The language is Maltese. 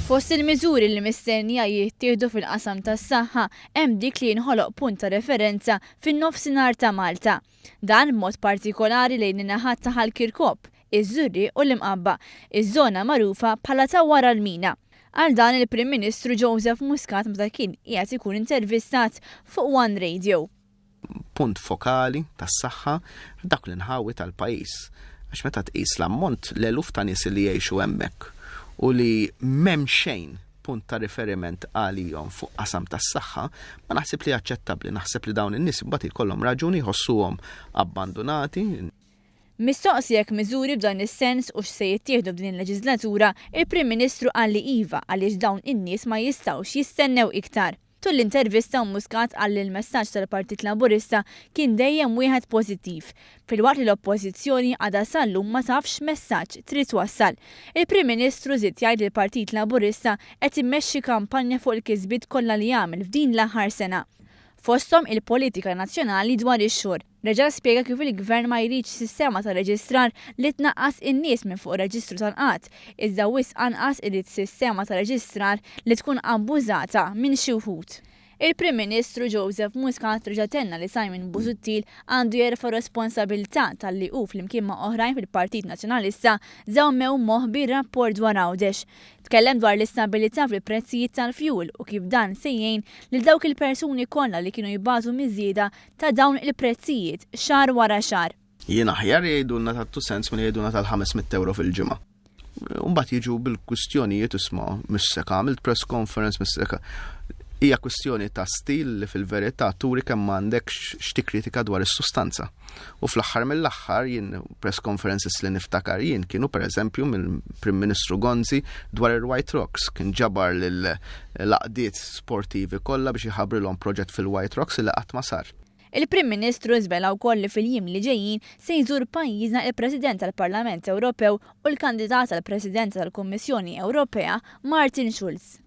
Fost il-miżuri li mistennija jittieħdu fil-qasam tas-saħħa hemm dik li jinħoloq punt ta' referenza fin-nofsinhar ta' Malta. Dan b'mod partikolari lejn in-naħat ta' Ħal Kirkop, iż-Żurrieq u l-Imqabba, iż-żona magħrufa bħala ta' wara l-mina. Qal dan il-Prim Ministru Joseph Muscat meta kien qiegħed ikun intervistat fuq One Radio. Punt fokali tas-saħħa f'dawk l-inħawi tal-pajjiż. Għax meta tqis l-ammont l-eluf ta' nies li jgħixu hemmhekk u li m'hemm xejn punt ta' riferiment għalihom fuq qasam tas-saħħa, ma naħsib li aċċettabbli, naħseb li dawn in-nies imbagħad jkollhom raġuni jħossuhom abbandunati. Mistoqsi jekk miżuri f'dan is-sens hux se jittieħdu f'din il-leġiżlatura, il-Prim Ministru qal li iva għaliex dawn in-nies ma jistgħux jistennew iktar. Tul l-intervista Muscat qal li l-messaġġ tal-Partit Laburista kien dejjem wieħed pożittiv, filwaqt li l-Oppożizzjoni għadha sal-lum ma tafx x'messaġġ trid twassal. Il-Prim Ministru żied jgħid li l-Partit Laburista qed imexxi kampanja fuq il-kisbiet kollha li għamel f'din l-aħħar sena. Fosthom il-politika nazzjonali dwar ix-xogħol. Reġa' spjega kif il-Gvern ma jridx sistema ta' reġistrar li tnaqqas in-nies minn fuq reġistru tal-qgħad, iżda wisq anqas irid sistema ta' reġistrar li tkun abbużata minn xi wħud. Il-Prim Ministru Joseph Muscat reġa' tenna li Simon Busuttil għandu jerfa' responsabilità talli hu flimkien ma' oħrajn fil-Partit Nazzjonalista żammew moħbi rapport dwar Għawdex. Tkellem dwar l-istabilità fil-prezzijiet tal-fjuwil u kif dan se jgħin lil dawk il-persuni kollha li kienu jbatu miż-żieda ta' dawn il-prezzijiet xahar wara xahar. Jien aħjar jgħidulna ta' 2 cents milli jgħidulna tal-500 ewro fil-ġimgħa. Mbagħad jiġu bil-kwistjonijiet isma' missek għamilt press conference, missek hija kwistjoni ta' stil li fil-verità turi kemm m'għandekx x'tikkritika dwar is-sustanza. U fl-aħħar mill-aħħar jien press conferences li niftakar jien kienu pereżempju mill-Prim Ministru Gonzi dwar il-White Rocks kien ġabar lil l-għaqdiet sportivi kollha biex iħabbrilhom proġett fil-White Rocks li qatt ma sar. Il-Prim Ministru żvela wkoll li fil-jiem li ġejjin se jżur pajjiżna il-President tal-Parlament Ewropew u l-kandidat għall-Presidenza tal-Kummissjoni Ewropea, Martin Schulz.